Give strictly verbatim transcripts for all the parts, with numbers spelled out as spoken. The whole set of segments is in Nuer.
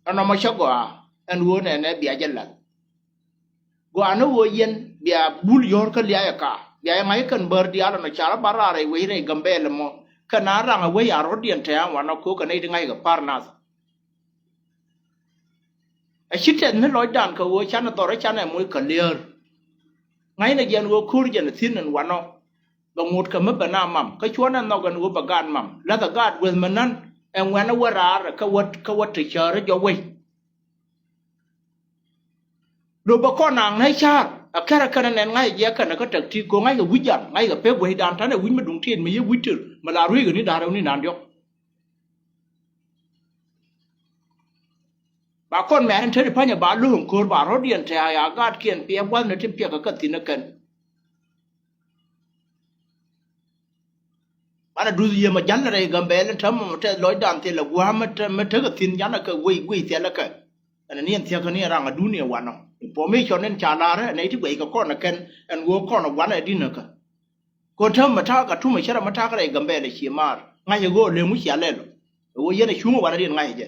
Ɛn ɔmɔ cä gɔaa ɛn ɣöö nɛnɛ bia jɛ lath. Gɔaa ni ɣöö yɛn bia bul yɔ̱ɔ̱r kä lia̱a̱ ɛ ka bia jɛ ŋa̱c kɛn bär diaal ɛn ɔ ca rɔ bar raar rɛy wec rɛy Gambɛl ɛmɔ kɛn a raŋ ɛ wec a rɔ̱diɛn tɛ̈ɛ̈ŋ wanɔ ko̱o̱k kɛ nɛy ti ŋa̱ckɛ pa̱r nath. Ɛ ci tɛth ni lɔcdan kɛ ɣöö canɛ dhɔr ɛ canɛ moc kɛ liäär. Ŋa̱cnɛ jɛn ɣöö ko̱r jɛn ɛ thi̱n ɛn wanɔ. Bɛ ŋot kɛ mi bɛ na mam kä cuɔ̱nɛ nhɔk ɛn ɣöö bɛ gaat mam la̱thɛ gaat gueth mi nän. Ɛ ŋuɛ̈nɛ wä raar kä wä kä wä te cäärä jɔk wec. Lo bɛ kɔn naŋ nä ca̱r ɛ kɛrɛ kɛnɛ nɛn ŋa̱cɛ jiɛk kɛnɛ kä tɛk ti ko̱ ŋa̱ckɛ wi̱c jan ŋa̱ckɛ pek guecdan ta̱nɛ wi̱c mi duŋ tiet mi yiëk wi̱c tël mi la ruëëc kɛ ni da̱ŋ rɛw ni na̱n diɔ̱k. Ba kɔn mɛr in te di pa̱nyɛ ba lo̱o̱ŋ ko̱r ba rɔ̱diɛn tɛ̈ɛ̈ ya gaatkiɛn piɛ gua̱thni tin piɛk kä kä thi̱n ɛ kɛn. Banɛ duth yiëë mɛ ja̱l rɛy Gambɛl in täämɛ mɛ tɛth lɔcdan thilɛ gua̱a̱ mɛ te mɛ tekɛ thi̱n janɛ kɛ guiy guiy thilɛ kɛ. Ɛn ni ɛn thiäkä ni ɛn raŋ a dunia wanɔ information in ca la̱rä ɛn ɛ ti guɛy kɛ kɔn ɛ kɛn ɛn ɣöö kɔn ɛ gua̱n ɛ di̱n ɛ kɛ. Kɔn täämɛ mɛ ta̱a̱ ka tumɛ cärɛ mɛ ta̱a̱ kä rɛy Gambɛl ɛ cie maar ŋa̱c ɛ ɣöö lëë ŋu cia lɛl ɛ ɣöö yɛn ɛ cuŋä wanɛ diɛn ŋa̱c ɛ jɛ.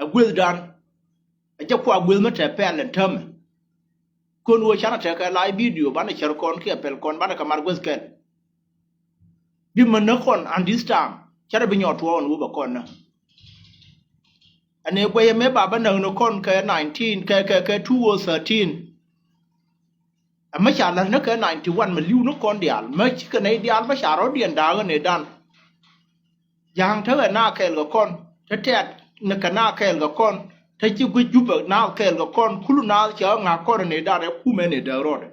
Ɛ guethdan ɛ jɛ kua gueth mi te pɛl ɛn täämɛ. Kön ɣöö canɛ tekɛ la̱a̱c bidio banɛ cär kɔn kiɛ pɛl kɔn banɛ kɛ mar gueth kɛl. Bi män näk kɔn an this time cärɛ bi nyɔɔt tuɔɔk ɛn ɣöö bɛ kɔn näk. Ɛn ëë guɛcɛ mëë ba bä näk ni kɔn kɛ nineteen kɛ kɛ kɛ two o thirteen. Ɛ mä ca la̱th ni kɛ ninety one mi li̱w ni kɔn diaal mä cikɛ nɛy diaal mä ca rɔ̱diɛn da̱a̱k ɛ nëëdan. Ja̱a̱ŋ tekɛ na kɛɛl kɛ kɔn te tɛ̈t ni kɛ na kɛɛl kɛ kɔn te ci guic Jupɛ na kɛɛl kɛ kɔn kulu na cɛ ɣä ŋa̱k kɔn ɛ nëëdan ɛ kumɛ nëë dääk rɔɔdɛ.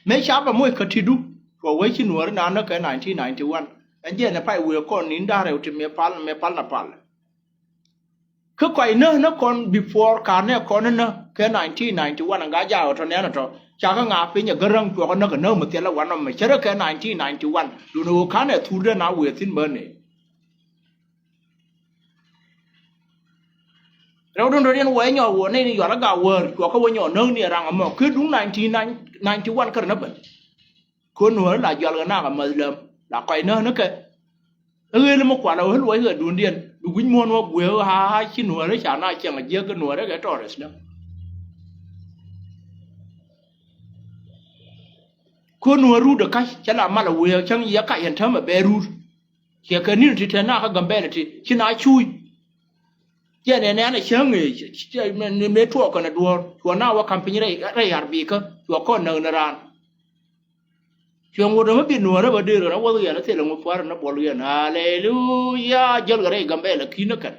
Mëë ca bɛ moc kä ti̱du cuɔ wee ci nuääri na ni kɛ nineteen ninety one ɛn jɛn ɛ pay wëë kɔn ni̱n da̱ŋ rɛw ti mëë pal mëë pal na pal. Kä kɔc näk näk kɔn before ka̱n nɛ kɔn näk kɛ nineteen ninety one ŋa jaak ɛ tɔ nɛn ɛ tɔ ca kä ŋa piny ɛ gäräŋ cuɔk ɛ näk ɛ näk mi thilɛ wanɔ mɛ cärä kɛ nineteen ninety one. Duundɛ ɣöö ka̱n ɛ thurden a wëë thi̱n bä nëë. Rɛw duundɛ riɛn wee nyɔk wä nɛy ni yual ɛ gak wäär cuɔk kä wä nyɔk näk ni ɛ raŋ ɛmɔ kä duŋ nineteen ninety one kärɛ näk ben. Kön nuɔ̱ɔ̱ri la jual kɛ nak ɛ mäth läm la kɔc näk ni kɛ. Ɣel mi kual ɛ ɣöl wä i̱ ɣɛ duundiɛn bi wi̱c muɔ̱ɔ̱n wä gueek ɣa̱a̱ ci nuɔ̱ɔ̱ri ca na ciɛŋ ɛ jiäk kɛ nuɔ̱ɔ̱ri kɛ tɔɔrɛs näk. Kön nuɔ̱ɔ̱ri rut ɛ kac cɛ la mal ɛ wëë cäŋ yiɛ kac ɛn täämɛ bɛ rut. Ciɛ kɛ ni̱n ti te nak kä Gambɛl ti ci na cuuc. Ciɛ nɛ nɛn ɛ cäŋ ëë mëë tuɔɔk kɛn ɛ duɔ̱ɔ̱r cuɔ na wä ka̱m piny rɛy rɛy ar bikä cuɔ kɔn näk ni raan. Cuɛ ŋot ɛmɛ bi nuɔ̱ɔ̱rä bä dee rön a wäth yɛn a thilɛ ŋot pua̱r ɛn a buɔl yɛn. Aleluya. Jäl kɛ rɛy Gambɛl ɛ ki̱n ɛ kɛn.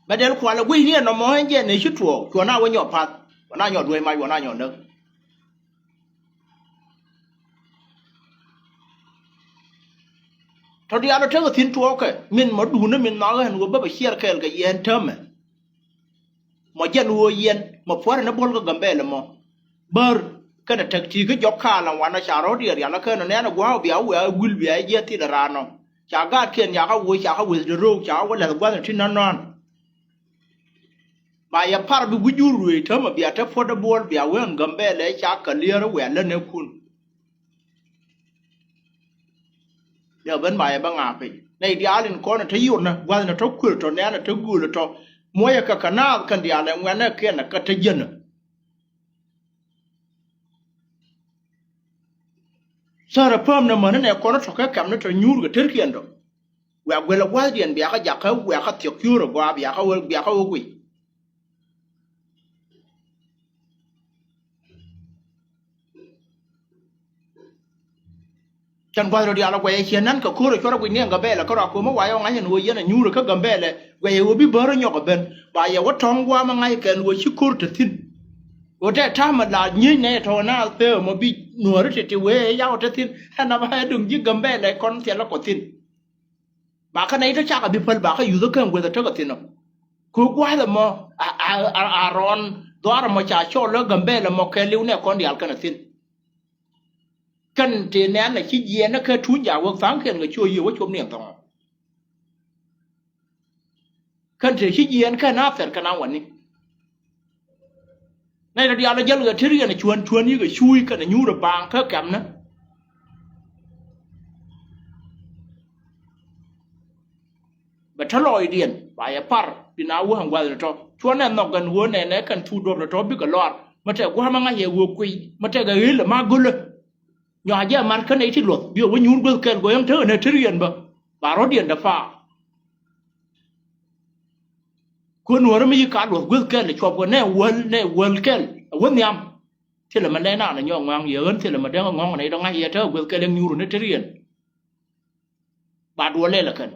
Bɛ dɛl kual ɛ guic ni ɛnɔmɔ ɛn jɛ nɛ ci tuɔɔk cuɔ na wä nyɔ path wä na nyɔ duec mac wä na nyɔ näk. Tɔ diaal ɔ tekɛ thi̱n tuɔɔkɛ min mɔ duundä min nhɔakä ɛn ɣöö bä bɛ ciɛɛr kɛɛl kɛ yɛn täämɛ. Mɔ jɛn ɣöö yɛn mɔ puɔ̱rɛ ni buɔ̱l kä Gambɛl ɛmɔ. Bär kɛnɛ täk ti̱i̱ kä jɔk kaal ɛn wanɔ ca rɔ̱ diɛɛr rial kä nɔ nɛɛn ɛ gua̱a̱k bia wä wiaa wi̱l bia jiɛth thil ɛ raan nɔ. Ca gaatkiɛn yakä woc cakä weth dee ro̱o̱k cakä wä läth gua̱th ɛ ti nɔ̱n nɔ̱a̱n. Ba yɛ par bi guic jur ruëëc täämɛ bia te puɔ̱t ɛ buɔ̱l bia wee ɛn Gambɛl ɛ ca kɛ liɛɛr ɛ wiaa lät nɛɛkun. Liɛk ben ba yɛ bä ŋa̱a̱k piny nɛy diaal in kɔn in te yotnä gua̱thni tɔ kuël tɔ nɛ̈nä te gööl tɔ muɔyɛ kɛ kɛ naath kɛn diaal ɛ ŋuɛ̈tnɛ kiɛn ɛ kä te jiänä. Thärä pääm ni mäni nɛ kɔn tɔ kɛ kɛm ni tɔ nyuur kɛ terkiɛn tɔ. Wiak guel ɛ gua̱thdiɛn biakä jakä wiakä thiɔk kiöör ɛ gɔaa biakä wä biakä wä guic. Cɛn gua̱th rɔ diaal ɔ guɛcɛ ciɛ nän kɛ ko̱r ɛ cuɔr ɛ guic ni ɛn Gambɛl ɛ kärɔa ko̱mä wayɔ ŋa̱c ɛn ɣöö yɛn ɛ nyuurä kä Gambɛl ɛ guɛcɛ ɣöö bi bäärä nyɔk ɛ ben ba yɛ wä tɔ̱ŋ gua̱a̱mä ŋa̱c kɛn ɣöö ci ko̱r te thi̱n. Ɣöö tɛ ta̱mɛ la nyiec nɛy tɔ̱ naath pek ɛmɔ bi nuääri ti ti wee ɛ yaw te thi̱n ɛn a ba ɛ duŋ ji̱ Gambɛl ɛ kɔn thiɛl ɛ kɔ thi̱n. Ba kä nɛy tɔ̱ cakɛ bi päl ba kä yuth kä ɛn gueth ɛ tekɛ thi̱n ɔ. Kɛ gua̱a̱th ɛmɔ a, a, a, a rɔɔn dhuaar ɛmɔ ca cɔl ɛ Gambɛl ɛmɔ kɛɛliw nɛ kɔn diaal kɛn ɛ thi̱n. Kɛn tëë nɛ̈n ɛ ci jiɛɛn ɛ kɛ tuny jaak wek tha̱a̱ŋkiɛn kɛ ci ɣöö yiëë wä cop ni ɛn thɔ̱ŋ ɔ. Kɛn tëë ci jiɛɛn kɛn a thɛr kɛn a wani. Nɛy tɔ diaal ɔ jäl kɛ tëriɛn cuän cuän yikɛ cuuc kɛnɛ nyuur ɛ baaŋ kä kɛmnä. Bɛ tɔ lɔɔcdiɛn ba yɛ par bi na wä ɛn gua̱th ni tɔ cuɔn ɛ nhɔk ɛn ɣöö nɛnɛ kɛn thuk duɔ̱p ni tɔ bikɛ lɔar. Mɛ tɛk gua̱a̱mä ŋa̱c yɛ ɣöö kuiy mɛ tɛk ɛ ɣil ɛ ma gölä. Nyɔac jɛ mar kä nɛy ti luɔth bi ɛ wä nyuur guäth kɛl go̱o̱yäŋ tekɛ nɛ tëriɛn bä ba rɔ̱diɛn dɛ paak. Kuën wärä mi yi ka luɔth guäth kɛl cuɔp kɛ nɛ wäl nɛ wäl kɛl ɛ wä nhiam. Thilɛ mɛ nɛy naan ɛ nyɔk ŋɔaŋ yɛ ɣän thilɛ mɛ däŋ ɛ ŋɔ̱ŋ nɛy dɔ̱ŋ ŋa̱c yɛ tekɛ guäth kɛl ɛ nyuur ni tëriɛn. Ba duɔl lɛl ɛ kɛn.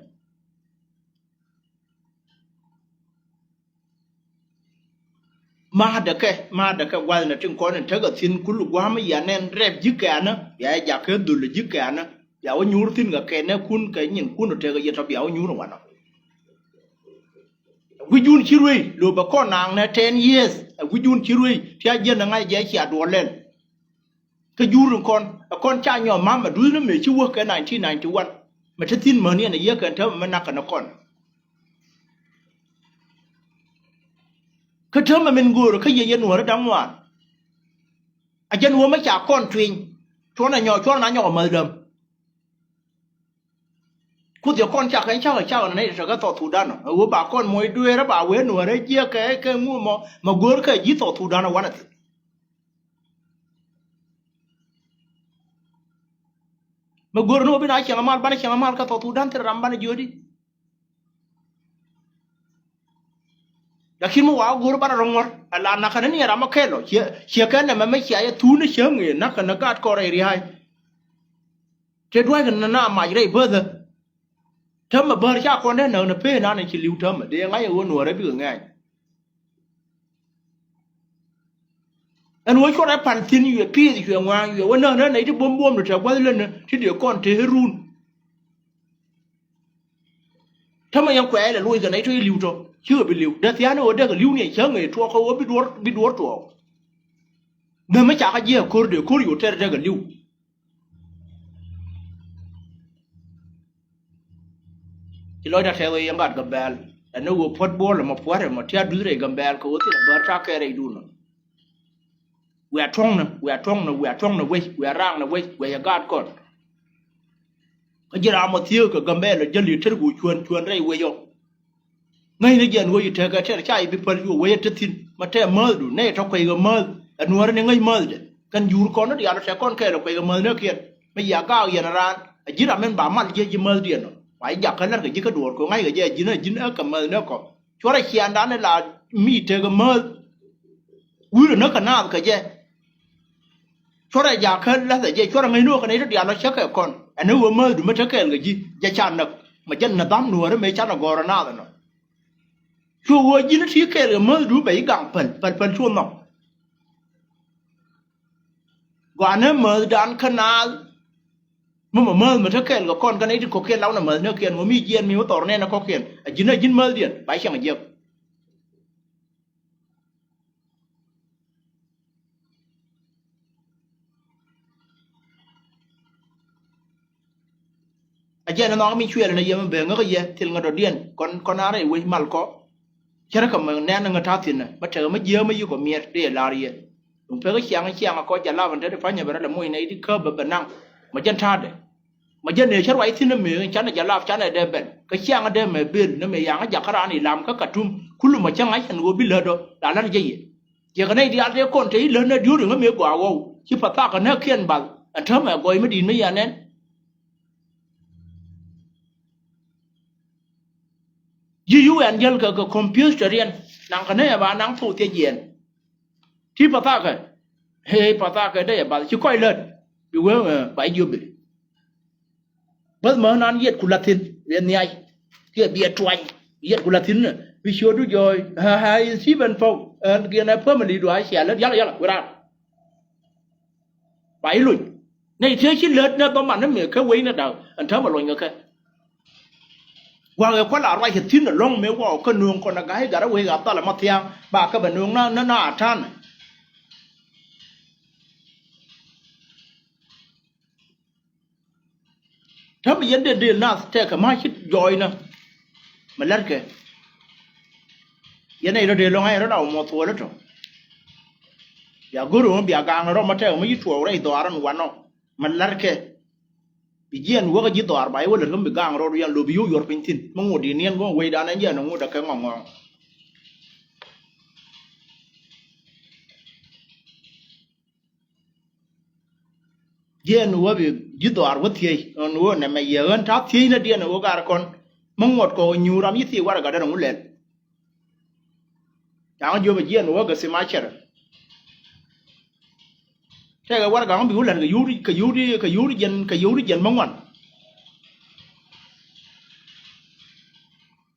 Ma̱a̱dɛ kɛ ma̱a̱dɛ kɛ gua̱th nɛ tin kɔn in tekɛ thi̱n kul gua̱a̱m yɛ nɛn rɛp ji̱ kɛɛnä bia jɛ jakä dhul ji̱ kɛɛnä bia wä nyuur thi̱n kɛ kɛɛnä kun kɛ nyin kun tekɛ yɛ tɔ bia wä nyuur wanɔ. Ɛ gui̱c jun ci ruëy lo̱o̱ bɛ kɔn naaŋ nɛ ten years ɛ gui̱c jun ci ruëy ti a jiɛn ɛ ŋa̱c jɛ cia duɔl lɛl. Kä jur in kɔn ɛ kɔn ca nyɔk ma̱a̱m ɛ duth ni mëë ci wäk kɛ nineteen ninety one. Mɛ te thi̱n mäni ɛn ɛ yiëk kɛn täämɛ mi nak kɛn ɛ kɔn. Kä täämɛ min göörä kä yɛ yɛ nuɔ̱ɔ̱rä da̱ŋ ŋuan. A jɛn wä mɛ ca kɔn tuiny cuɔn ɛ nyɔk cuɔn na nyɔk ɛ mäth däm. Kuoth yɛ kɔn cakɛ cakɛ cakɛ nɛ nɛy tɔ̱ tekɛ South Sudan ɔ ɛ ɣöö ba kɔn moc dueerä ba wee nuäärä jiäk kɛ kɛ ŋu mɔ mɛ go̱o̱r kɛ ji̱ South Sudan ɔ wanɛ thi̱n. Mɛ go̱o̱r ni wä bi na cieŋ amal banɛ cieŋ amal kɛ South Sudan thil ram banɛ jiöödi. Lakin mi wa go̱o̱r banɛ rɔ ŋuɔ̱r ɛ la nakä ni ni ram ɔ kɛl ɔ ciɛ ciɛ kɛn nɛmɛ mɛ cia yɛ thuun ni cieŋ ëë nakä ni gaat kɔrɛ ria̱a̱c. Te dua̱ckɛ na na mac rɛy bäthä. Täämɛ bäär ca kɔn dee näk ni pee nan ci li̱w täämɛ dee ŋa̱c ɛ ɣöö nuäärä bikɛ ŋɛɛny. Ɛn ɣöö cuɔrɛ pal thi̱n yuɛ pi̱i̱th cuɛ ŋua̱a̱ŋ yuɛ wä näk näk nɛy ti buɔ̱m buɔ̱m ni te gua̱th länä ti dee kɔn te run. Täämɛ yɛn kuɛɛlɛ loc kɛ nɛy tɔ̱ i̱ li̱w tɔ̱ cikɛ bi li̱w dee thia̱a̱n ɣöö dee kɛ li̱w ni cäŋ ëë tuɔɔk kä ɣöö bi duɔ̱ɔ̱r bi duɔ̱ɔ̱r tuɔɔk. Nhämɛ cakɛ jiɛk ko̱r dee ko̱r yo̱o̱ tɛr dee kɛ li̱w. Ci lɔcdä tɛth ɣöö yɛn gat Gambɛl ɛn ni ɣöö puɔ̱t buɔ̱ɔ̱l ɛmɔ puɔ̱t ɛmɔ ti a duth rɛy Gambɛl kɛ ɣöö thilɛ bär ta̱a̱ kɛɛl rɛydun ɔ. Wiaa tuɔ̱ŋnä wiaa tuɔ̱ŋnä wiaa tuɔ̱ŋnä wec wiaa raaknä wec wiaa yɛ gaat kɔn. Kä ji̱ ram ɔ thiee kɛ Gambɛl ɔ jäl i̱ tɛr ku cuän cuän rɛy wec ɔ. Ŋäcni jiɛn ɣöö ci tekɛ tɛr ca i̱ bi päl cu wec ɛ te thi̱n ma tɛɛ määthdu nɛy tɔ̱ kueckɛ määth ɛ nuäärä ni ŋäc määthdɛ kɛn jur kɔn ni diaal ɔ tɛk kɔn kɛɛl ɛ kueckɛ määthnäkiɛn. Mi yia gaak yɛn raan a ji̱n ram min ba mal jiɛ ji̱ määthdiɛn ɔ ba ji̱ jakä la̱rkɛ ji̱ kä duɔ̱ɔ̱r kɛ ŋa̱ckɛ jɛ ji̱n a ji̱n a kɛ määthnäk kɔ. Cuɔrɛ ciaŋdan ila mi tekɛ määth. Wi̱i̱rɛ näk kɛ naath kɛ jɛ. Cuɔrɛ jakä la̱thɛ jɛ cuɔrɛ ŋäcni ɣöö kɛ nɛy ti diaal ɔ cäkɛ kɔn ɛn ɣöö määthdu mi te kɛɛl kɛ ji̱ jɛ ca näk. Mɛ jɛn nidham nuäärä mëë canɛ gɔ̱rä naath ɛnɔ. Cu ɣöö ji̱n ti kɛɛl kɛ määthdu bɛ ji̱ gaŋ päl päl päl cu nhɔk. Gɔaa nɛ määthdan kä naath. Mi mɔ määth mi te kɛɛl kɛ kɔn kä nɛy ti kɔ̱kiɛn law nɛ määth nɛ kiɛn ɣöö mi jiɛɛn mi wä thɔr nɛn ɛ kɔ̱kiɛn a ji̱n a ji̱n määthdiɛn ba cieŋ a jiäk. A jɛn ɛ nhɔk mi cuɛɛl ɛn a yɛm ɛ bee ŋäk ɛ yɛ thil ŋädɔ̱diɛn kɔn kɔn a rɛy wec mal kɔ. Cärä kɛ mɛ nɛn ŋä ta̱a̱ thi̱n ɛ mɛ tekɛ mɛ jiääk mɛ yikɔ miɛt dee ɛ la̱r yɛ. Duŋ pek ɛ ciaŋ ɛ ciaŋ ɛ kɔc jɛ lap ɛn te ti pa̱nyɛ bɛ rɛl ɛ moc nɛy ti käp bɛ bɛ naŋ. Mɛ jɛn ta̱a̱dɛ mɛ jɛn ëë cä ruac thi̱n ɛ mëë canɛ jɛ lap canɛ dee bɛl kɛ ciaŋ ɛ dee mɛ bël ni mëë yaŋ ɛ jakä raan i̱ lam kä Katum. Kul mɛ cä ŋa̱c ɛn ɣöö bi lätdɔ la la̱t jɛ yɛ. Ciɛ kɛ nɛy diaal tëë kɔn te i̱ lät nɛ diööri ŋä mëë gɔaa ɣɔw ci pa̱ thak kɛ nääkiɛn bath ɛn täämɛ ɛ gɔɔy mi di̱i̱t mi yɛn ɛn. Ji̱ yu ɛn jäl kɛ kɛ computerian naŋ kɛ nɛ ɛ ba naŋ thok thiec yɛn. Ti pathakɛ hee pathakɛ dee ɛ bath ci kɔc lät bi wee ɛ ba jiöp bi. Bäth mäth nan yɛt ku la̱th thi̱n wiɛ nhiac kiɛ biɛ tuany yɛt ku la̱th thi̱n bi ciötdu jɔɔc. Ɛ Stephen Pɔk ɛn kiɛn ɛ family dua̱a̱ ciɛ lät yal yal wi̱raar. Ba i̱ lony nɛ i̱ tiee ci lät nɛ dhɔman ni mëë kä wec ni da̱k ɛn täämɛ lony kɛ kɛ. Gua̱a̱k ɛ kuäl a ruac kɛ thi̱n ɛlɔ̱ŋ mëë wä kä nööŋ kɔn ɛ ga̱a̱c gat ɛ wec ɣap dhal ɛmɔ thia̱a̱ŋ ba kɛ bɛ nööŋ na na na a ta̱a̱n. Täämɛ yɛn dee deel nath tɛkɛ ma̱a̱c ci jɔɔcnä. Mɛ la̱tkɛ yɛn nɛy rɔ dee lɔ̱ŋ a yɛn rɔ la wä mɔ thuɔɔl ɛ tɔ. Bia go̱r ɣöö bia gaŋ rɔ ma tɛk mi ci tuɔɔk rɛy dhɔaar ɛn wanɔ. Ma la̱rkɛ. Bi jiɛn wäkä ji̱ dhɔaar ba i̱ wä lät kä mi gaŋ rɔ yan lo̱ bi yio̱w yuɔr piny thi̱n. Mi ŋot di niɛn go̱o̱ŋ wecdan ɛn jiɛn ŋot dakɛ ŋɔŋɔŋ. Jiɛn wä bi ji̱ dhɔaar wä thiec ɛn ɣöö nɛmɛ yɛ ɣän ta̱a̱ thiec nä diɛn ɣöö gar kɔn. Mi ŋuɔ̱t kɔk nyuur ram yi thiec warɛga dɛn ŋu lɛl. Ca̱ŋ jiöpɛ jiɛn wä kɛ thim a cɛr. Tɛkɛ warɛga ŋu bi wä lɛl kɛ yio̱w kɛ yio̱w kɛ yio̱w jiɛn kɛ yio̱w jiɛn mi ŋuan.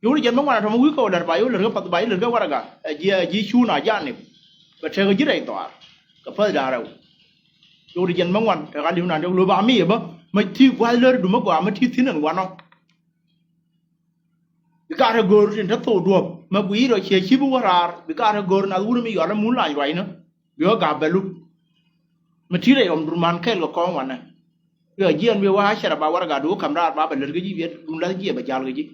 Yio̱w jiɛn mi ŋuan a tɔmɔ wi̱i̱ kɛ wä lɛl ba yio̱w lɛl kɛ path ba yio̱w lɛl kɛ warɛga ɛ jiɛ ji̱ cuun a janip. Kɛ tɛkɛ ji̱ rɛy dhɔaar kɛ päth da̱a̱r rɛw. Yio̱w jiɛn mi ŋuan tɛkɛ a li̱w nan dee lo̱ ba mi yɛ bä. Mɛ ti gua̱th lär dumä gɔaa mɛ ti thi̱n ɛn wanɔ. Bi gat rɛ go̱o̱r tin te thok duɔ̱p mɛ gui̱i̱r ɔ ciɛ ci bi wä raar bi gat rɛ go̱o̱r nath wun mi yɔal ɛ mun lany ruacnä. Bi ɣä gap bɛ lup. Mɛ ti rɛ yɔm dun man kɛl kɛ kɔn wanɛ. Bi ɣä jiɛn bi wä a cɛrɛ ba warɛga dukä ka̱m raar ba bɛ lät kä ji̱ biɛt dun lath jiɛ bɛ jal kä ji̱.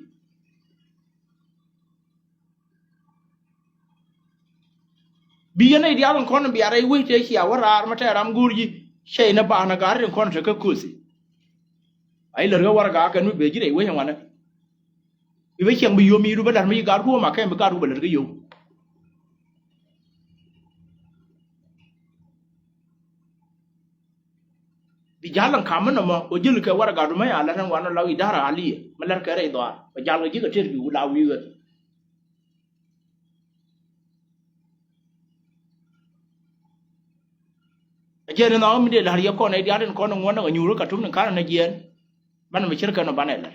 Bi yɛn nɛy diaal in kɔn bia rɛy wec tëë cia wä raar mi tɛɛr ram go̱o̱r ji̱. Cɛy ni ba̱a̱n a ga̱r in kɔn tekä köthi. A i̱ lät kä warɛga kɛn mi bee ji̱ rɛy wec in wanɛ. Bi bä ciɛŋ bi yio̱w mi du bä la̱r mi ci ga̱r duɔ̱ɔ̱m a kɛn bi ga̱r du bä lät kä yio̱w. Bi ja̱l in ka̱m mi nɔmɔ ɣöö ji̱l kɛ warɛga du mi a la̱t in wanɛ la wi̱i̱ da̱r a liɛ mi la̱r kɛ rɛy dhɔaar bɛ ja̱l kɛ ji̱ kɛ tëër bi wut la wi̱i̱ ɣöt. A jiɛn in nhɔk mi dee la̱r yɛ kɔn ɛ diaal in kɔn in ŋuɔ̱n in kɛ nyuur in kɛ tum in ka̱n in a jiɛn. Banɛ mi cir kɛn ɔ banɛ la̱r.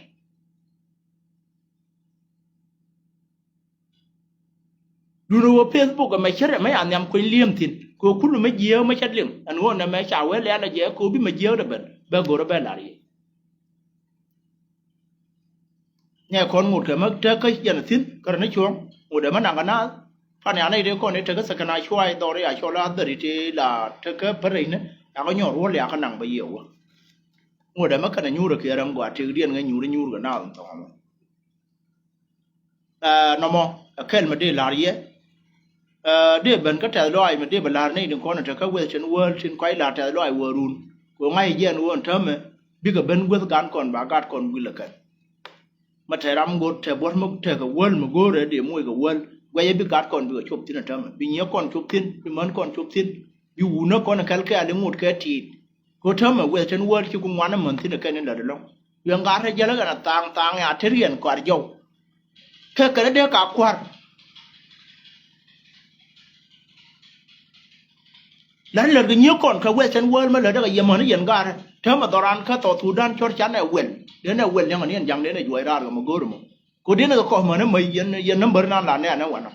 Duundɛ ɣöö Facebook ɛmɛ cärɛ mɛ ya nhiam kueny li̱em thi̱n kɛ ɣöö kul mɛ jiääk mɛ cä liŋ ɛn ɣöö nɛmɛ ca wee lɛ̈ɛ̈l ɛ jɛ kɛ ɣöö bi mɛ jiääk dɛ ben bɛ go̱r ɛ bɛ la̱r yɛ. Nɛ kɔn ŋot kɛ mɛ tek kä jɛn thi̱n kä rɛ ni cuɔ̱ŋ ŋot ɛmɛ naŋ kɛ naath. Pan ya nɛy tëë kɔn i̱ tek kä second a cuay dhɔr ya cɔl a dhäri tëë la tek kä bärɛcnä. Yakä nyɔr ruɔ̱l yakä naŋ bä yiëë wä. Ŋot ɛmɛ kɛn a nyuur ɛ kiɛ rɛm gɔaa tëkdiɛn ŋä nyuur i̱ nyuur kɛ naath in thɔŋ ɛmɔ. Ɛ nɔmɔ ɛ kɛl mi dee la̱r yɛ. Ɛ dee ben kä tɛth lɔaac mi dee bɛ la̱r nɛy tin kɔn in te kä western world tin kɔc la̱r tɛth lɔaac wä run. Kɛ ŋa̱c jiɛn ɣöö ɛn täämɛ bikɛ ben guäth gan kɔn ba gat kɔn guil ɛ kɛn. Mi te ram go̱r te buɔ̱t mi tekɛ wäl mi go̱o̱rɛ dee moc kɛ wäl guɛcɛ bi gat kɔn bikɛ cop thi̱n ɛ täämɛ bi nyiëk kɔn cop thi̱n bi män kɔn cop thi̱n. Bi wunä kɔn kɛl kɛɛl i̱ ŋot kɛ ti̱i̱t. Kɛ täämɛ western world ci ku ŋuan imän thi̱n ɛ kɛn in lät ɛlɔ̱ŋ. Wiɛŋ gat rɛ jäl ɛ kɛn a thaŋ thaŋ ya te riɛn kɔaar jɔw. Kɛ kɛn dee ka kua̱r. Lät lät kɛ nyiek kɔn kɛ western world mä lät dee kɛ yɛ män i̱ yɛn gat rɛ täämɛ dhɔran kä South Sudan cɔr canɛ wel. Dee nɛ wel liɛŋ ɛ ni ɛn jaŋ dee nɛ juɔc raar kɛ mɛ go̱o̱r ɛmɔ. Kɛ dee nɛ kɛ kɔk män ɛ mäc yɛn yɛn nä bär nan la nɛ anɛ wanɔ.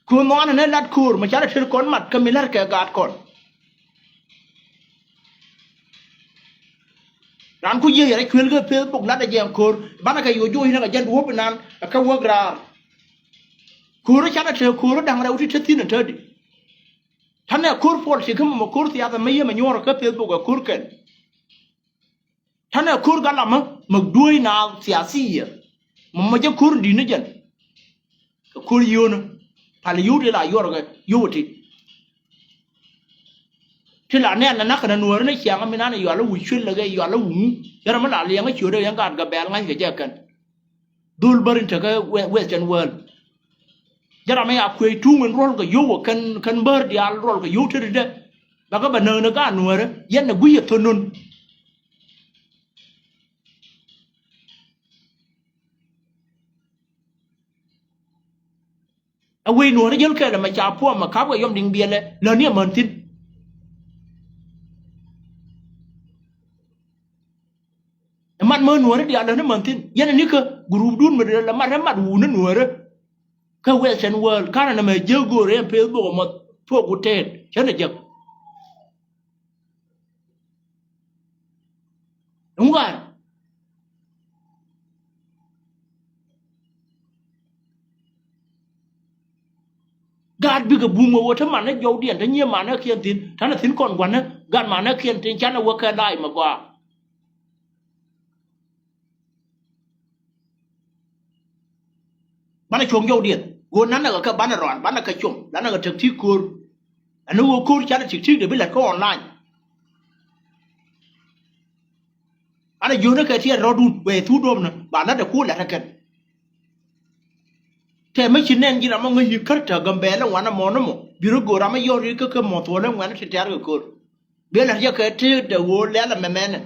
Kɛ ɣöö nhɔaanɛ ni lat köör mi ca rɔ tëër kɔn mat kä mi la̱rkɛ gaat kɔn. Raan ku jiääk yɛ rɔ cuël kä Facebook latdɛ jɛ ɛn köör banɛ kɛ yoc joc ni kɛ jɛn duɔ̱ɔ̱p inan ɛ kä wäk raar. Köör ca rɔ tëë köör da̱ŋ rɛw ti te thi̱n ɛ tätdi. Ta̱nɛ köör puɔl ci kä mɔmɔ köör thiath ɛmɛ yiëë mɛ nyuɔ̱ɔ̱r ɛ kä Facebook ɛ köör kɛn. Ta̱nɛ ko̱r gat lamä mɛ dueec naath thiathiya. Mɛ mɛ jɛ ko̱r di̱t ni jɛn. Kɛ ko̱r yio̱o̱nä pal yio̱w ti la yuɔrkɛ yio̱w ti. Ti la nɛn na na̱k kɛn a nuäärä ni ciaŋä mi nan yual a wi̱c cuël lɛ kɛ yual a wi̱c ŋu. Cɛ ram mi la liɛŋä ciötdä yɛn gaat Gabɛl ŋa̱ckɛ jɛ kɛn. Dhol bärin tekä western world. Jɛ ram mi ya kuëëc tuŋ in ruɔl kɛ yio̱w kɛn kɛn bär diaal ruɔl kɛ yio̱w tetdä. Bakɛ bɛ näk ni gaat nuäärä yɛn ɛ gui̱c ɛ thon nun. Ɛ wec nuɔ̱ɔ̱ri jäl kɛl ɛmɛ ca puɔm ɛ ka̱pkɛ yɔm diŋ biɛlɛ läni ɛmän thi̱n. Ɛ mat mä nuɔ̱ɔ̱ri diaal läni ɛmän thi̱n yɛn ɛ nikä group dun mi lɛ mat ɛ mat wuni nuɔ̱ɔ̱ri. Kä western world kanɛ nɛmɛ jiäk go̱o̱r ɛn Facebook ɛmɔ thuɔk ku tɛɛt cänɛ jek. Ɛŋu gaat gaat bikɛ bum ɛ ɣöö te manɛ jɔwdiɛn te nyiee manɛ kiɛn thi̱n ta̱nɛ thi̱n kɔn gua̱nä. Gaat manɛ kiɛn thi̱n canɛ wä kɛ la̱a̱c mɛ gɔaa. Banɛ cuɔ̱ŋ jɔwdiɛn. Ɣöö nanɛ kɛ kɛ banɛ rɔan, banɛ kɛ com, banɛ kɛ tɛk ti ko̱r. Ɛn ɣöö ko̱r canɛ tik tik dee bi la̱t kä online. Anɛ jiöknɛ kɛ tiɛɛt rɔ̱dun, wëë thuk duɔ̱pnɛ ba la̱t ɛ ko̱r la̱t ɛ kɛn. Tɛ mi ci nɛn ji̱ ram mi ŋäc yi̱ kär te Gambɛl ɛŋuan ɛmɔ ni mɔ, bi rɔ go̱o̱r ram mi yɔ̱r i̱ kä kɛ mɔ thuɔ̱l ɛŋuan ti tɛ̈r kɛ ko̱r. Bi la̱t jɛ kɛ tëëk dee ɣöö lɛl ɛmɛmɛnɛ.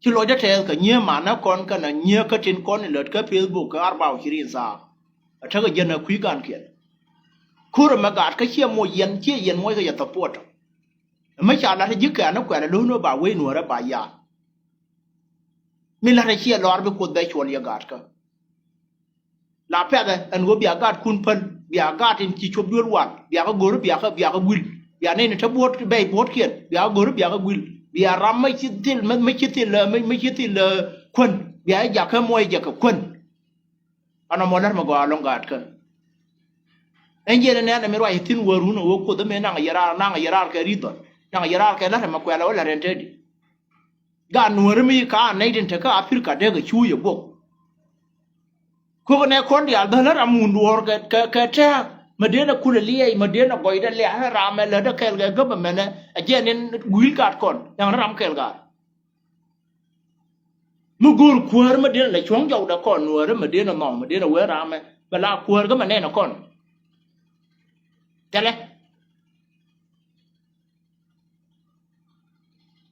Ci lɔcdä tɛɛth kɛ nyiee manä kɔn kɛnɛ nyiee kä tin kɔn in lät kä Facebook kɛ arba wa ishirin saa. Ɛ tekɛ jiɛn ɛ kui̱ gankiɛn. Ko̱r ɛmɛ gaat kä ciɛ moc yɛn, ciɛ yɛn moc kɛ yɛ support. Ɛmɛ ca la̱t ji̱ kɛɛn ni kuɛl ɛ lo̱n wä ba wec nuäärä ba yaar. Mi la̱t ɛ ciɛ lɔr bi Kuoth bɛ cuɔl yɛ gaatkä. La pɛthɛ ɛn ɣöö bia gaatkun päl, bia gaat in ci cop duel wal, bia kä go̱r, bia kä, bia kä guil, bia nɛy ni te buɔ̱t bɛy buɔ̱tkiɛn, bia kä go̱r, bia kä guil, bia ram mi ci thil, mi, mi ci thil, mi, mi ci thil, eh, kuän, bia jɛ jakä muɔc jɛ kɛ kuän. Ɛn ɔmɔ lär mi gɔaa ɛlɔ̱ŋ gaatkä. Ɛn jiɛn ɛnɛn ɛmi ruac thi̱n wärun ɛ ɣöö Kuoth ɛmɛ naŋ yɛ raar, naŋ yɛ raar kɛ ri̱th ɔ, naŋ yɛ raar kɛ lär ɛmɛ kuɛl ɛ wä lär ɛn te di. Gaat nuääri mi ka nɛy tin te kä Aprika dee kɛ cuuc ɛ guɔk. Kök nɛ kɔn diaal bä lä ram wun duɔ̱ɔ̱r kɛ, kɛ, kɛ tɛ̈ɛ̈k. Mɛ dee nɛ kulɛ liɛɛc, mɛ dee nɛ gɔcdɛ liɛɛc, ɛ ram ɛ lätdä kɛɛl kɛ gäpämɛnɛ, ɛ jɛn in gui̱i̱l gat kɔn, ɛn ram kɛɛl gat. Mi go̱o̱r kuäär mɛ dee nɛ lɛ cuɔ̱ŋ jɔwdɛ kɔn nuääri mɛ dee nɛ nhɔk, mɛ dee nɛ wee ramɛ, bɛ la kuäär kä mɛ nɛn ɛ kɔn. Thilɛ.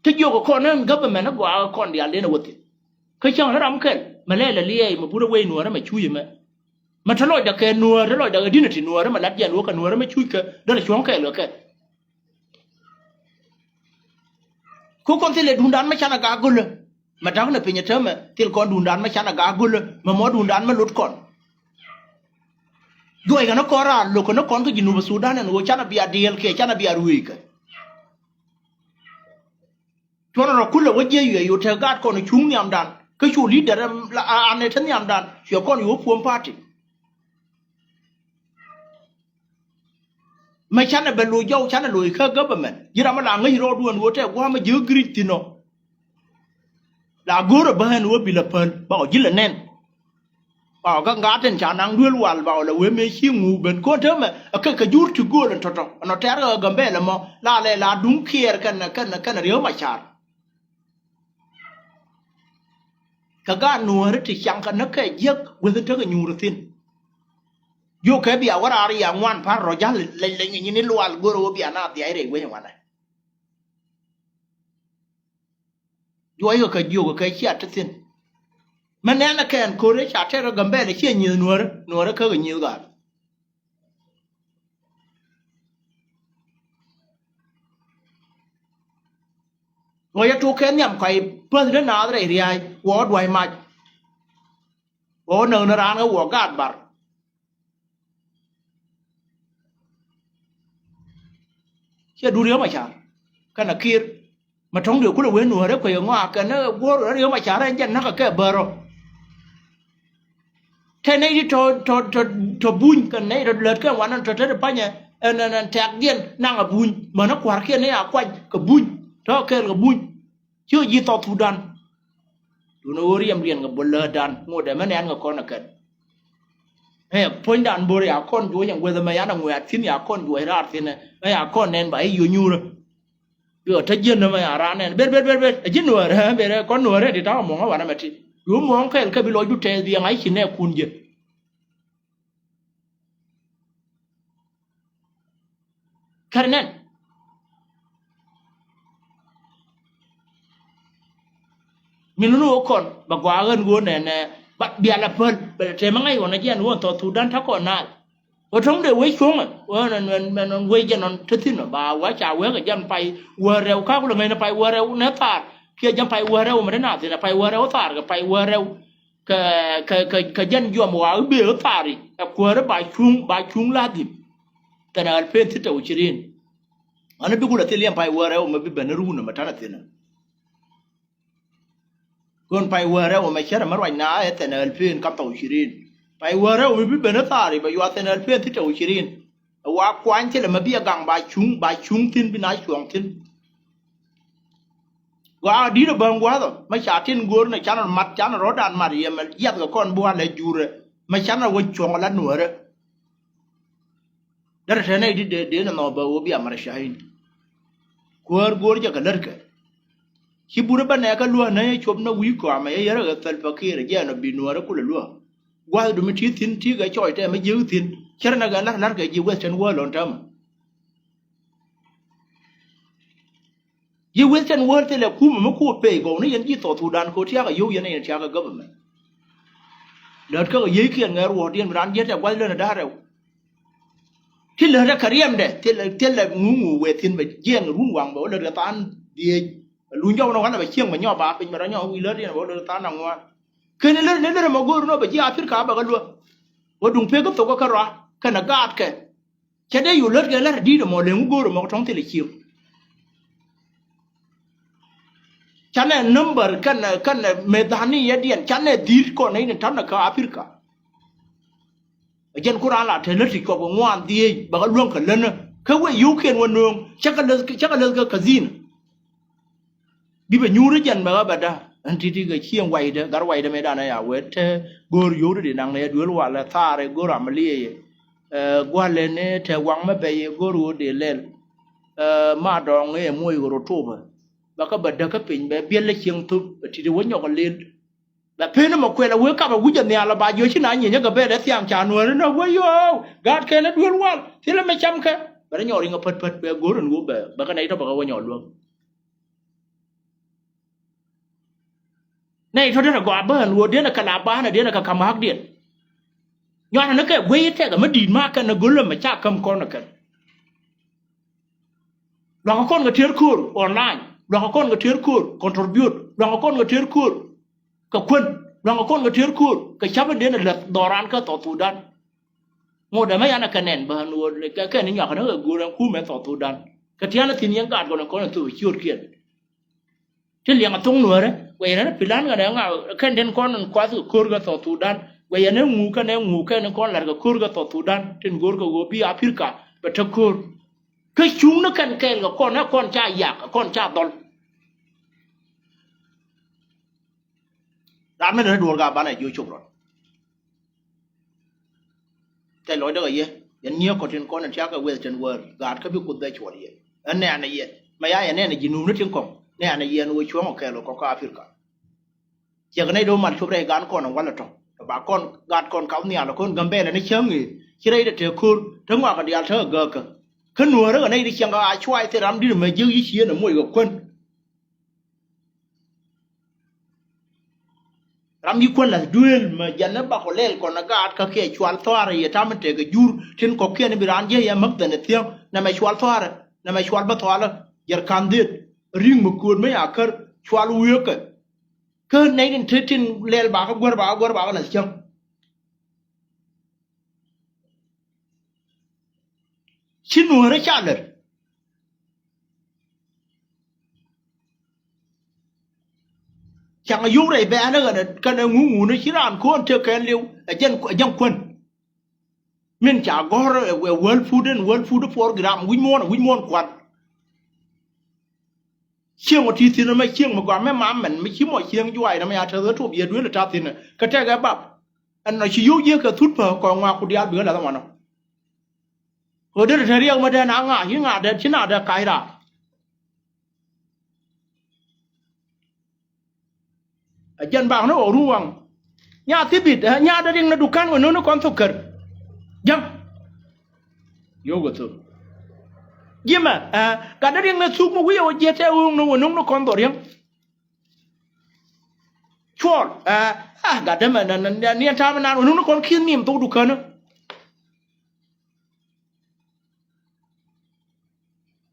Kä jiök ɛ kɔn ni government ni gɔaa kɔn diaal den ɛ wä thi̱n. Kä cäŋ ni ram kɛl mɛ lɛl ɛ liɛɛc mɛ burɛ wec nuɔ̱ɔ̱rä mɛ cuuc ɛmɛ. Mɛ te lɔcdɛ kɛ nuɔ̱ɔ̱r, te lɔcdɛ kɛ dignity nuɔ̱ɔ̱rä mɛ lat jɛn wä kɛ nuɔ̱ɔ̱rä mɛ cuuc kɛ derɛ cuɔ̱ŋ kɛɛl kɛ kɛl. Kä kɔn thilɛ duundan mɛ canɛ gak go̱lä. Mɛ da̱k ni piny ɛ täämɛ thil kɔn duundan mɛ canɛ gak go̱lä mɛ mɔ duundan mɛ lot kɔn. Juɔc kɛ ni kɔn raar lo̱k kɛ ni kɔn kä Jinub Sudan ɛn ɣöö canɛ bia diɛɛl kiɛ canɛ bia ruëëc kɛ. Cuɔn rɔ kulɛ wä jiɛc yuɛ yu te gaat kɔn cuŋ nhiamdan kä cu leader ɛm la a anɛ te nhiamdan cuɛ kɔn yu wä puɔ̱m party. Mɛ canɛ bɛ loc jɔw canɛ loc kä government ji̱ ram mi la ŋäc rɔɔdu ɛn ɣöö tɛ gua̱a̱mɛ ji̱ giric thi̱n ɔ. La go̱o̱rɛ bä ɛn ɣöö bi lɛ päl ba ɔ ji̱ lɛ nɛn. Ba ɔ kä ŋa̱t ɛn ca naŋ duel wal ba ɔ lɛ wee mëë ci ŋuuk ben ko̱n täämɛ ɛ kɛ kɛ jur ti gööl ɛn tɔ̱tɔ̱ ɛn ɔ tɛ̈r kɛ Gambɛl ɛmɔ la lɛ la duŋ kiɛɛr kɛn kɛn kɛn Riek Machar. Kɛ gaat nuääri ti caŋ kɛ näk kɛ jiäk weth in tekɛ nyuur thi̱n. Jiökɛ bia wä raar ya ŋuan pa̱r rɔ ja̱l leny leny nyin i̱ lual go̱o̱rɛ wä bia na dhiac rɛy weny wanɛ. Juɔc kɛ kɛ jiök kɛ cia te thi̱n. Mɛ nɛn ɛ kɛn ko̱r ëë ca tɛr kɛ Gambɛl ɛ ciɛ nyieth nuäärä, nuäärä kä kɛ nyieth gaat. Ŋuɔ̱c ɛ tok kɛ nhiam kɔc päth dee naath rɛy ria̱a̱c wä dua̱c mac. Wä näk ni raan kä wä gaat bar. Ciɛ duut Riek Machar kɛnɛ Kiir. Mɛ tɔ̱ŋ diɛ kulɛ wee nuäärä kuec ɛ ŋɔak kɛn ni guɔ̱r Riek Machar ɛn jɛn näk kɛ kɛ bär ɔ. Te nɛy ti tɔ tɔ tɔ tɔ buny kɛn nɛy tɔ lät kɛn wanɛ tɔ te ti panyɛ ɛn ɛn ɛn tɛ̈kdiɛn naŋ ɛ buny mänä kua̱rkiɛn ni a kuany kɛ buny tɔ kɛɛl kɛ buny. Ci ɣä ji̱ South Sudan. Duundɛ ɣöö riɛm riɛn kɛ bä läätdan ŋotdɛ mɛ nɛn kɛ kɔn ɛ kɛn. Ɛ puɔ̱nydan bo̱r ya kɔn juɔc ɛn gueth ɛmɛ yan ɛ ŋuɛ̈t thi̱n ya kɔn juɔc raar thi̱n ɛ mɛ ya kɔn nɛn ba i̱ yio̱ nyuurä. Bi ɣä te ji̱n ɛmɛ ya raan nɛn ber ber ber ber ɛ ji̱n nuäär ɛ ber ɛ kɔn nuäär ɛ ti ta̱a̱ muɔ̱ŋ ɛ wanɛ mɛ ti. Bi wä muɔ̱ŋ kɛɛl kɛ bi lɔcdu tɛth biɛŋ a i̱ ci nɛ kun ji̱. Kɛn nɛn. Min wun wä kɔn bɛ gɔaa ɣän ɣöö nɛnɛ ba bia la päl bɛ la tɛmɛ ŋa̱c ɣɔn a jiɛn ɣöö South Sudan ta̱ kɔn naal. Ɣöö täŋ dee wec cuɔ̱ŋɛ ɣöö nɛn nɛn nɛn wec jɛ nɔn te thi̱n ɔ ba wa ca wek ɛ jɛn pay wäär rɛw ka̱k kulɛ ŋäcnɛ pay wäär rɛw nɛ thaar kiɛ jɛn pay wäär rɛw mɛ te naath thi̱n ɛ pay wäär rɛw thaar kɛ pay wäär rɛw. Kɛ kɛ kɛ kɛ jɛn juɔm wa i̱ bëë i̱ thaari ɛ kuäärä ba cuŋ ba cuŋ ladhim. Thanɛ alpeen thi̱n tɛ wä cirin. Ɣän i̱ bikun a thil yɛn pay wäärä wä mɛ bi ben i̱ run ɛmɛ ta̱nɛ thi̱n ɛ. Kön pay wäärä wä mɛ cärɛ mɛ ruac na ɛ thanɛ alpeen kam tɛ wä cirin. Pay wäärä wä mɛ bi ben i̱ thaari bɛ yua thanɛ alpeen thi̱n tɛ wä cirin. Ɛ wa kuany thilɛ mɛ bi ɛ gaŋ ba cuŋ ba cuŋ thi̱n bi na cuɔ̱ŋ thi̱n. Gɔaa di̱t ɛ bäŋ gua̱a̱th ɔ, mɛ ca tin go̱o̱r ni canɛ mat, canɛ rɔ̱dan mat yɛ mɛ, yath kɛ kɔn bua̱lɛ jurɛ, mɛ canɛ wä cuɔ̱ŋ la nuäärä. Derɛ tɛn nɛy ti dee, dee ni nhɔk bä wä bia mara cahin. Kuäär go̱o̱r jɛ kɛ lät kɛ. Ci burɛ bä nɛɛkä luäk nä yɛ cop nä wi̱i̱ kɔamɛ yɛ yärä ɣä Salva Kiir jɛ ɛn ɔ bi nuäärä kulɛ luäk. Gua̱th dumi ti thi̱n ti kɛ cɔc tɛmɛ jiäk thi̱n. Cärɛ nɛ kɛ la̱r la̱r kɛ ji̱ Western world ɔn täämɛ. Ji̱ Western world thilɛ kumɛ mi kuɔ pey gɔw ni yɛn ji̱ South Sudan kɛ tiakä yio̱w yɛn yɛn tiakä government. Lät kä yiëëkiɛn ŋɛɛr wuɔ̱ɔ̱rdiɛn bi raan jiɛt ɛ gua̱th lön ɛ da̱a̱r rɛw. Ti lät ɛ kɛ riɛmdɛ thilɛ, thilɛ ŋuŋu wëë thi̱n bɛ jiɛn run waŋ bɛ wä lät kɛ than dhieec. Luny jɔk ni wanɛ bɛ cieŋ bɛ nyɔk ba piny bɛ rɔ nyɔk wi̱i̱ lät yɛn bɛ wä lät kɛ than aŋuan. Kɛn lät ni lät ɛmɔ go̱o̱r ni wä bɛ ji̱ Africa bɛ kɛ luäk. Wä duŋ pek kä thok kä rɔa kɛnɛ gaatkɛ. Cɛ dee yio̱w lät kɛ lät di̱i̱t ɛmɔ leŋ wä go̱o̱r ɛmɔ kɛ tɔ̱ŋ thilɛ cieŋ. Canɛ number kɛnɛ, kɛnɛ methani yɛ diɛn canɛ dhi̱i̱t kɔn nɛy ni ta̱nɛ kä Africa. Ɛ jɛn ku raan la te lät ti cuɔp kɛ ŋuan dhieec bɛ kɛ luäŋ kɛ länä kä wee yio̱wkiɛn wä nööŋ cä kɛ läth, cä kɛ läth kä kazin. Bi bɛ nyuuri jɛn bɛ ɣä bɛ da̱ ɛn ti̱ti̱ kɛ cieŋ waydä gat waydä mëëdan ɛ ya wee te go̱o̱r yio̱w di naŋ ni ɛ duel walɛ thaar ɛ go̱o̱r amaliɛ yɛ. Ɛ gua̱lɛ ni te waŋ mɛ bɛ yɛ go̱o̱r ɣöö dee lɛl. Ɛ ma dɔɔŋ ɛ muɔc ɣöö rɔ topɛ bɛ kä bɛ däk kä piny bɛ biɛl lɛ cieŋ thop ɛ ti̱ti̱ wä nyɔk ɛ lel. Bɛ pen mɛ kuɛl ɛ wee kap ɛ wi̱c ɛ nhial ɛ ba jiɔ ci na nyieny ɛ gɛ bɛl ɛ thiaŋ ca nuääri nä wee yo̱o̱w gaat kɛn ɛ duel wal thilɛ mɛ cam kɛ bɛ rɛ nyɔk riŋ ɛ pät pät bɛ go̱o̱r ɛn ɣöö bɛ bɛ kä nɛy tɔ̱ bɛ kä wä nyɔk luäk. Nɛy tɔ̱ derɛ gɔaa bään ɣöö diɛn ɛ kɛ la baanɛ diɛn ɛ kɛ ka̱m hakdiɛn. Nyuanɛ ni kɛ guey tɛk ɛmɛ di̱i̱t ma kɛn ɛ go̱l ɛmɛ ca käm kɔn ɛ kɛn. Luakä kɔn kɛ tier ko̱o̱r online, luakä kɔn kɛ tier ko̱o̱r contribute, luakä kɔn kɛ tier ko̱o̱r kɛ kuän, luakä kɔn kɛ tier ko̱o̱r kɛ ca̱p in diɛn ɛ läth dhɔran kä South Sudan. Ŋot ɛmɛ yan ɛ kɛ nɛn bään ɣöö kɛ kɛn in nyuakä ni kɛ go̱o̱r ɛn kumɛ South Sudan kɛ tian ɛ thi̱n yɛn gaat kɔn in kɔn in thok ciötkiɛn. Ti liɛŋ a thoŋ nuäärä guɛy rɛn a pilan ɣän ɛ ŋa kɛn den kɔn in kuath kɛ ko̱r kɛ South Sudan guɛy ɛn ɛ ŋu kɛn ɛ ŋu kɛn in kɔn lar kɛ ko̱r kɛ South Sudan tin go̱o̱r kɛ ɣöö bi Africa bɛ te ko̱r. Kä cuŋ ni kɛn kɛɛl kɛ kɔn ɛ kɔn ca yak ɛ kɔn ca dhɔl. Ram mi ni duɔl ka banɛ jiö cop rɔt. Tɛ lɔcdä kɛ yɛ yɛn nyiee kɔtin kɔn in tiakä weth tin wäär gaat kä bi kuoth bɛ cuɔl yɛ. Ɛn nɛɛnɛ yɛ mɛ ya yɛ nɛɛnɛ ji̱ nuumni tin kɔŋ nɛɛnɛ yɛ ɛn wä cuɔ̱ŋ ɔ kɛɛl kɛ kɔk kä Africa. Ciɛk nɛy do̱ mal cop rɛy gan kɔn in walɛ tɔ̱ tɔ ba kɔn gat kɔn kap nhial kɔn Gambɛlɛ ni cäŋ ëë ci rɛy dɛ te ko̱r te ŋɔakɛ diaal te kɛ gääkä. Kä nuäärä kɛ nɛy di ciɛŋ kɛ a cuay thil ram di̱t mɛ jiäk yi cieen ɛ moc kɛ kuän. Ram yi kuän lath duëël mɛ jɛn ni bakɔ lɛl kɔn ɛ gaat kä kiɛ cual thɔaarɛ yɛ tam in tekɛ jur tin kɔ̱kiɛn bi raan jiɛ yɛ mäk dhɛn ɛ thiäŋ nɛmɛ cual thɔaarɛ nɛmɛ cual bä thɔalä. Jɛr ka̱n dhiet ri̱ŋ mɛ kööt mɛ ya kär cual wieekä. Kä nɛy tin te tin lɛl bakä guär bakä guär bakä lath cäŋ. Ci nuäärä ca lät. Caŋ a yio̱w rɛy bɛ̈ɛ̈nä ɣän kɛn ɛ ŋuŋ ŋun ci raan ko̱n tëk kɛn liw ɛ jɛn ɛ jɛn kuän. Min ca gɔ̱r ɛ World Food ɛn World Food Program wi̱c muɔ̱ɔ̱n ɛ wi̱c muɔ̱ɔ̱n kuan. Cieŋ ɔ ti thi̱n ɛmɛ cieŋ mi gɔaa mɛ mam mɛn mi ci mɔ cieŋ juaay nɛ mɛ ya tɛth ɣä tuɔp yɛ duel ɛ ta̱thi̱n ɛ kɛ tɛk ɛ bap. Ɛn nɔ ci yio̱w jiäk kɛ thut pä kɔ ŋɔak ku diaal bi ɣä lath ɛmɔnɔ. Ɣöö derɛ te riɛk mä dee na ŋa̱c i̱ ŋa̱c dee ci na dee kac raar. Ɛ jɛn bak ni ɣɔw run waŋ. Nya thibit ɛ nya dee riŋ ni dukan wä no̱n ni kɔn thok kär. Jäŋ. Yio̱w kɛ thok. Ji̱mɛ ɛ gat dee riŋ ni thuk mi wi̱i̱ ɛ wä jiɛt tɛ ɣööŋ ni wä no̱ŋ ni kɔn dhɔriäŋ. Cuɔl ɛ a gat dee mɛ nɛ nɛ niɛn ta̱a̱ mi naan wä no̱ŋ ni kɔn ki̱n ni̱m thok dukäni.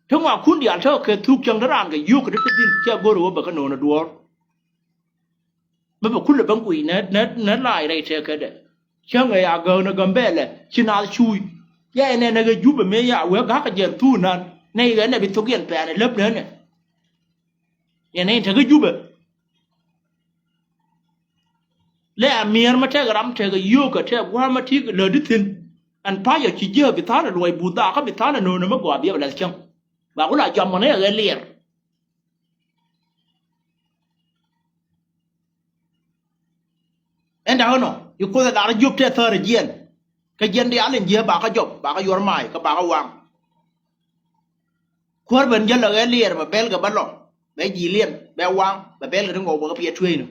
Ti ŋuak kun diaal tekɛ kɛ thuk cäŋ ti raan kɛ yio̱o̱k kɛ ti ti dhi̱n ciɛ go̱r ɛ wä bɛ kä no̱o̱n ɛ duɔ̱ɔ̱r. Mi bɛ kulɛ ben kuiy nɛ nɛ nɛ lac rɛy tëkädɛ. Cäŋ ɛ ya gäk nɛ Gambɛlɛ ci naath cuuc. Yɛ ɛ nɛn ɛ kɛ Jubɛ mëë ya wee ga̱kä jɛn thuuk nan nɛ yɛ nɛ bi thok yɛn pɛɛn ɛ läp nänɛ. Yɛn ɛ in te kä Jubɛ. Lɛ a mi̱eer mi tɛk ram tɛk a yio̱o̱k kɛ tɛk gua̱a̱m mi ti lätdi thi̱n. Ɛn pa̱c ɔ ci jiäk bi tha̱a̱n ɛ luɔc buth dakä bi tha̱a̱n ɛ no̱o̱n ɛmɛ gɔaa biɛp ɛ lath cäŋ. Ba ku la jɔam ɣän ɛ ɣɛ liɛr. Ɛn da̱ŋ ɛnɔ i̱ Kuoth ɛ lar jiöp tɛ thäär ɛ jiɛn. Kä jiɛn diaal in jiɛ bakä jɔp, bakä yuɔr ma̱a̱c kä bakä waŋ. Kuäär ben jäl ɛ ɣɛl liɛɛr bɛ bɛl kɛ bä lɔ, bɛ ji̱ liɛn bɛ waŋ bɛ bɛl kɛ ti ŋɔw bɛ kɛ piɛ tueecni.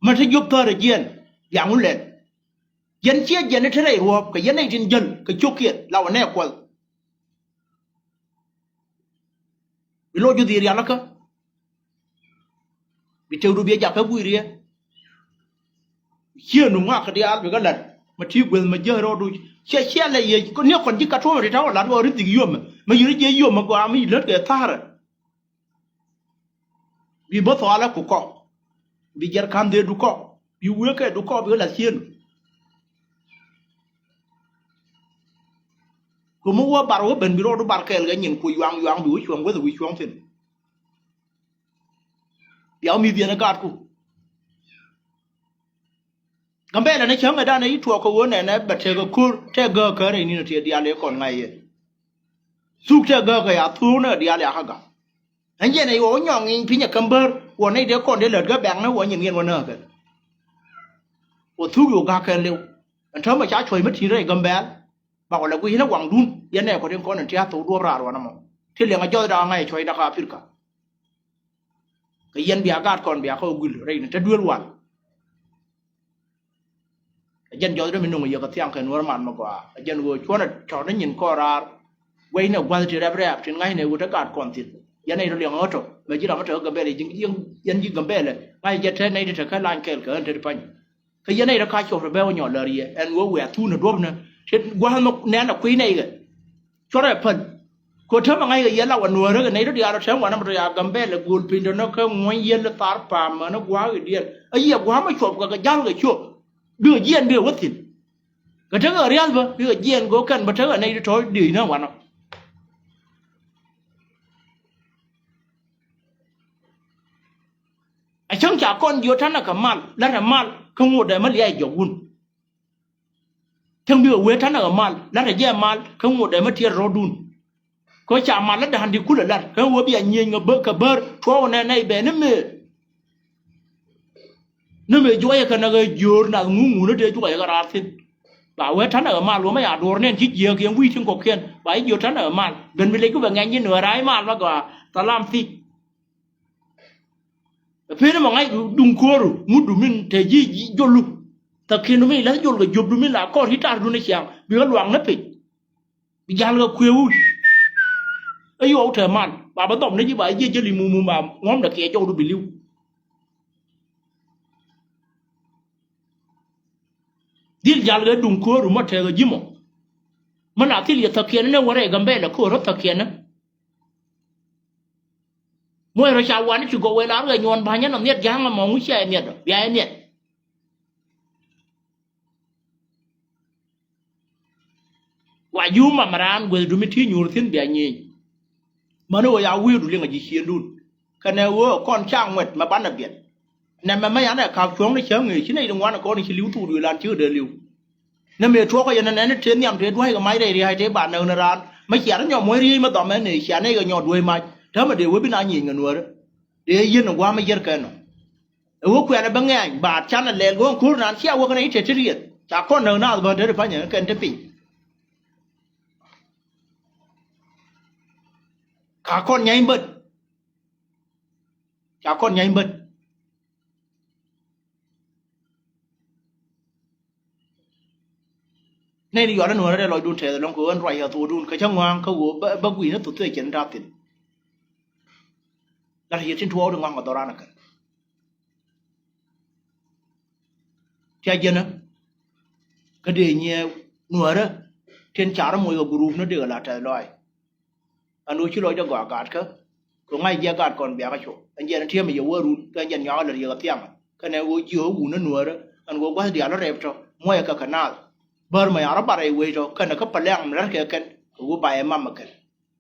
Mä te jiöp thäär ɛ jiɛn, diaŋ wun lɛl. Jiɛn ciɛ jiɛn i̱ te rɛy ruɔ̱ɔ̱p kɛ yɛn nɛy tin jäl kɛ ciökiɛn la wä nɛ Kuɔth. Bi loc ju dhil rialikä. Bi tëkdu bi ɛ jakä gui̱i̱r yɛ. Ciëënu ŋuak kɛ diaal bikɛ la̱t. Mɛ ti gueth mɛ jiäk rɔɔdu. Ciɛ ciɛ lɛ yɛ ni kɔn ji̱ ka tuɔmɛ ti ta̱wä la̱t wä ri dhik yomɛ. Mɛ yiri jiɛ yomɛ gɔaa mi lät kɛ tha̱rɛ. Bi bä thɔalɛ ku kɔk. Bi jɛr ka̱n dhee du kɔk. Bi wee kɛ du kɔk bikɛ la̱t ciëënu. Kɛ mi wä bar wä ben bi rɔɔdu bar kɛɛl kɛ nyin ku yuaŋ yuaŋ bi wä cuɔ̱ŋ weth wi̱i̱ cuɔ̱ŋ thi̱n. Bia wä mi̱th yɛn ɛ gaatku. Gambɛlɛ ni cäŋ ɛ danɛ i̱ tuɔɔk kɛ ɣöö nɛnɛ bɛ tɛk ɛ ko̱r tɛk gääk kä rɛy ni̱n ɛ tiɛ diaal ɛ kɔn ŋa̱c yɛ. Thuk tɛk gääk ɛ ya thuuk ni ɛ diaal ya kä ga̱. Ɛn jɛn ɛ wä nyɔŋ ŋi̱i̱ny pinyɛ käm bär wä nɛy dee kɔn dee lät gä bɛ̈ŋni wä nyin ŋiɛn wä nääkɛ. Wä thuk yo̱ ga̱k kɛn liw. Ɛn täämɛ ca cuɔ̱c mi ti̱n rɛy Gambɛl. Bak wä lɛ gui̱c ni waŋdun yɛn nɛ kɔn tin kɔn in tia̱a̱ thok duɔ̱p raar wanɛ mɔ. Ti liɛŋ a jɔth da̱a̱ ŋa̱c cuɔ̱c da̱a̱ kä Africa. Kɛ yɛn bia gaat kɔn bia kä wä guil rɛy ni te duel wal. Ɛ jɛn jɔth dee mi nuŋ yɛ kɛ thiaŋ kɛ nuɔr man mi gɔaa. Ɛ jɛn ɣöö cuɔ̱n ɛ tɔ̱r ni nyin kɔn raar. Guɛcnɛ gua̱th ti rɛp rɛ̈ɛ̈p tin ŋa̱cnɛ ɣöö te gaat kɔn thi̱n. Yɛn nɛy rɔ liɛŋ ɣä tɔ mɛ ji̱ ram ɛ te kä Gambɛlɛ ji̱ yɛn ji̱ Gambɛlɛ ŋa̱c jɛ te nɛy ti te kä lany kɛl kɛ ɣän te ti pa̱ny. Kä yɛn nɛy rɔ ka cop rɛ bɛ wä nyɔl lär yɛ ɛn ɣöö wɛ̈ɛ̈ thun ɛ duɔ̱pnɛ. Te gua̱a̱th mɛ nɛn ɛ kui̱ nɛy kɛ. Cuɔrɛ päl. Kɛ täämɛ ŋa̱c kɛ yɛl a wa nuäärä kɛ nɛy tɔ diaal rɔ täämɛ wanɛ mɛ tɔ ya Gambɛlɛ gööl piny tɔnɔ kä ŋuɔ̱ny yɛl thar pam mänä gua̱a̱k i̱ diɛl. A yiɛ gua̱a̱k mɛ cuɔp kɛ kɛ ja̱l kɛ ciö. Bikɛ jiɛɛn bikɛ wä thi̱n. Kɛ tekɛ ria̱th bä bikɛ jiɛɛn kɛ kɛn bä tekɛ nɛy ti tɔ̱ dee inä wanɔ. A cäŋ ca kɔn jiö ta̱nɛ kɛ mal la̱tɛ mal kä ŋot dɛ mä liac jɔk wun. Cäŋ bikɛ wee ta̱nɛ kɛ mal la̱tɛ jɛ mal kä ŋot dɛ mä tiɛt rɔ̱dun. Kä ca mal lä da̱a̱n di kulɛ lat kä wee bia nyieny kɛ bär tuɔɔk nɛ nɛy bɛ ni mëë. Ni mëë juɔyɛ kɛ nɛ kɛ jiöör nath ŋuŋ ŋun ni dee juɔyɛ kɛ raar thi̱n. Ba wee ta̱nɛ kɛ mal wee mä ya duɔ̱ɔ̱r nɛn ci jiääk yɛn wi̱i̱ tin kɔ̱kiɛn ba jiö ta̱nɛ kɛ mal ben mi lec ku bɛ ŋɛny ji̱ nuɛɛr a i̱ mal bä gɔaa thalam thi̱c. Pen mɔ ŋa̱c duŋ ko̱o̱ru ŋutdu min te ji̱ jolu. Thäkiɛndu min la̱th jol kɛ jiöpdu min la kɔr ci tardu ni ciaŋ bikɛ luaŋ ni piny. Bi ja̱l kɛ kuëëwu. Ɛ yɔw te mal ba bä dhɔm ni ji̱ ba jiɛ jäli mumum ba ŋuɔ̱mdɛ kiɛ jɔwdu bi li̱w. Dhil ja̱l kɛ duŋ ko̱o̱ru mɔ tekɛ ji̱ mɔ. Mɛ la thil yɛ thäkiɛn ni wärɛ Gambɛlɛ ko̱o̱r rɔ thäkiɛn ni. Muɔc rɔ ca wani ti gɔw wee lar kɛ nyuɔn ba̱nyä nɔ nhiɛt ja̱a̱ŋ ɛmɔ ŋu cia ɛ nhiɛt ɔ bia ɛ nhiɛt. Wa ji̱ wä mam raan guäthdu mi ti nyuur thi̱n bia nyieny. Mäni ɣöö ya wi̱i̱du liŋ a ji̱ ciëndun. Kɛnɛ ɣöö kɔn ca ŋuɛt mɛ banɛ biɛt. Nɛmɛ mä yanɛ ka̱p cuɔ̱ŋni cäŋ ëë ci nɛy ti ŋuan kɔn ci li̱w thukdu ilan cikɛ dee li̱w. Ni mëë tuɔɔkä yɛn ɛnɛni tëë nhiam tëë dua̱ckɛ mac rɛy ria̱a̱c tëë ba näk ni raan. Mä cia rɔ nyɔk muɔ̱c riey mä dhɔmɛ ni cia nɛy kɛ nyɔk dueec mac. Täämɛ dee wee bi na nyieny kɛ nuäärä. Dee yien ɛ gua̱a̱m mi yɛr kɛn nɔ. Ɛ wee kuɛ̈nɛ bä ŋɛ̈ny baat canɛ lɛl go̱o̱ŋ ko̱r naan cia wä kɛn i̱ te ti riet. Ca kɔn näk naath bä te ti pa̱nyɛ kɛn te piny. Ca kɔn nyany bät. Ca kɔn nyany bät. Nɛy ni yɔl ɛn ɣöö rɛl lɔcdun tɛth ɛlɔ̱ŋ kɛ ɣöö ɛn ruac ɛ thuɔɔdun kɛ cä ŋɔ̱a̱ŋ kä ɣöö bä gui̱n ni thuɔ̱k thiec cɛn ta̱a̱ thi̱n. Lat yɛ tin tuɔɔk ti ŋɔ̱a̱ŋ kɛ dhɔran ɛ kɛn. Tia jiɛnä kä dee nyiɛ nuäärä tin car moc kɛ gurup ni dee kɛ la tɛth lɔaac. Ɛn ɣöö ci lɔcdä gɔaa gaatkä kɛ ŋa̱c jiɛ gaat kɔn biakä cop ɛn jiɛn ti̱emɛ yɛ wä run kɛ ɛn jiɛn nyɔakä lät yɛ kɛ thiaŋä kɛnɛ ɣöö jiɛ ɣä wun ni nuäärä ɛn ɣöö gua̱th diaal rɔ rɛp tɔ muɔcɛ kɛ kɛ naath. Bär mɛ ya̱r rɔ bar rɛy wec tɔ kɛnɛ kä pɛ lɛŋ mi rɛ̈tkɛ kɛn kɛ ɣöö ba yɛ mam ɛ kɛn.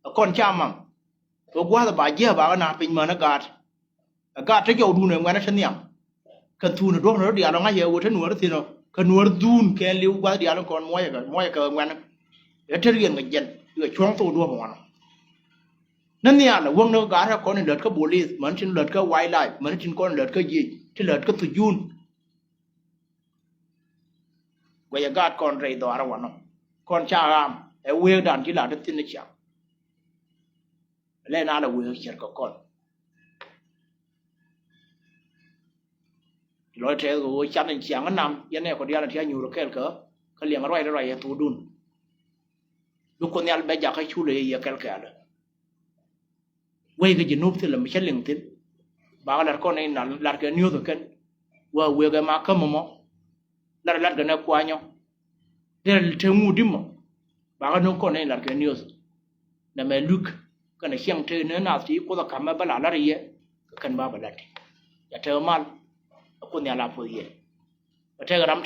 Ɛ kɔn ca mam kɛ gua̱th ba jiɛ ba kɛ na piny män ɛ gaat. Ɛ gat te jɔwdun ɛ ŋuɛ̈nä te nhiam. Kɛn thuun ɛ duɔ̱pnɛ rɔ diaal ɔ ŋa̱c ɛ ɣöö te nuäär thi̱n ɔ kɛ nuäär dhuun kɛn li̱w gua̱th diaal in kɔn muɔcɛ kɛ muɔcɛ kɛ ŋuɛ̈nä. Ɛ te riɛn kɛ jiɛn kɛ cuɔ̱ŋ thok duɔ̱p ɛ ŋuan ɔ. Ni nhial ɛ wäŋ ni kä gat rɛ kɔn in lät kä bolith mäni tin lät kä wildlife mäni tin kɔn in lät kä jiec ti lät kä thujun. Bɛ yɛ gaat kɔn rɛy dhɔaarä wanɔ. Kɔn ca ɣaam ɛ wëëkdan ji̱ la̱t thi̱n ni ciaŋ. Lɛ na lɛ wëëk cär kɛ kɔn. Lɔc tɛth kɛ ɣöö cath in ciaŋ nam yɛn ɛ kɔ diaal in ti a nyuur kɛl kä kä liɛŋ ruac ruac ɛ thokdun. Bi Kuoth Nhial bɛ jakä culɛ yɛ yɛ kɛl kɛɛlɛ. Wec kɛ ji̱ nup thilɛ mi cä liŋ thi̱n. Bakɛ lat kɔn in lat kɛ niöth kɛn. Wä wëëk ɛ ma käm mɔ. Lat lat kɛ nɛ kuanyɔ. Dee te ŋut di mɔ. Bakɛ nup kɔn in lat kɛ niöth. Nɛ mɛ luk kɛnɛ ciɛŋ te ni nath ti Kuoth ɛ ka̱m mɛ bä la lat yɛ. Kɛ kɛn ba bɛ lat. Ya te mal. Ɛ Kuoth Nhial a puɔth yɛ. Ɛ te ram te